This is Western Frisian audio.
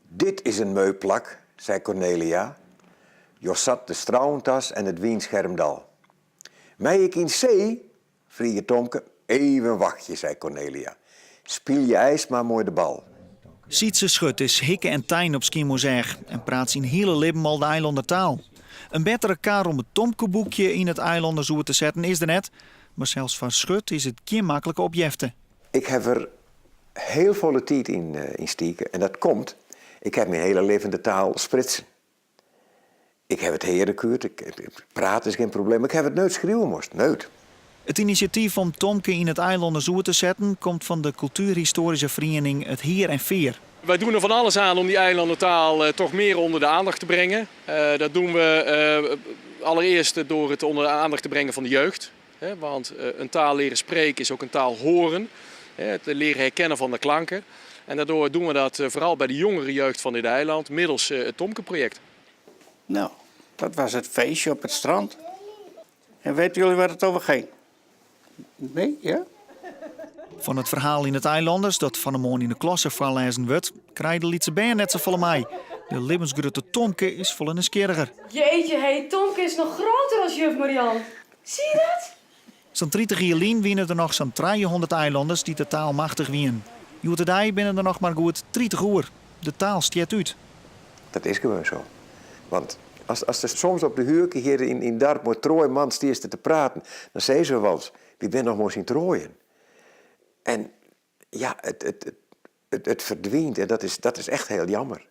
Dit is in moai plak, sei Kornelia. Hjir sit de strântas en it wynskerm del. Mei ik yn see? frege Tomke. Even wachtsje, sei Kornelia. Spylje earst mar mei de bal. Sietse Schut is hikke en tein op Skiermûntseach en praat syn hiele libben al de eilanner taal. In bettere kar om it Tomkeboekje yn it Eilanners oer te setten is der net, mar sels foar Schut is it gjin maklike opjefte. Ik haw der hiel folle tiid yn stutsen en dat komt, ik haw myn hiele libben de taal sprutsen. Ik haw it hearre kind, praat is gjin probleem, ik haw it noait skriuwe moast, noait. It inisjatyf om Tomke yn it Eilanners oer te setten komt fan de kultuerhistoaryske feriening It Hear en Fear. Wij doen er van alles aan om die eilandertaal toch meer onder de aandacht te brengen. Dat doen we allereerst door het onder de aandacht te brengen van de jeugd. Want een taal leren spreken is ook een taal horen. Het leren herkennen van de klanken. En daardoor doen we dat vooral bij de jongere jeugd van dit eiland middels het Tomke-project. Nou, dat was het feestje op het strand. En weten jullie waar het over ging? Nee, ja? Fan it ferhaal yn it Eilanners dat fan 'e moarn yn de klasse foarlêzen wurdt, krije de lytse bern net safolle mei. De libbensgrutte Tomke is folle nijsgjirriger. Jeetje, hey, Tomke is noch grutter as juf Marian. Zie je dat? Sa'n 30 jier lyn wiene der noch sa'n 300 eilanners dy't de taal machtich wiene. Hjoed-de-dei binne der noch mar goed 30 oer. De taal stjert út. Dat is gewoan sa. Want as der soms op de huerke hjir yn doarp mei trije man stiest te praten, dan sizze se wolris, wy binne noch mei syn trijen. En ja, it ferdwynt en dat is echt hiel jammer.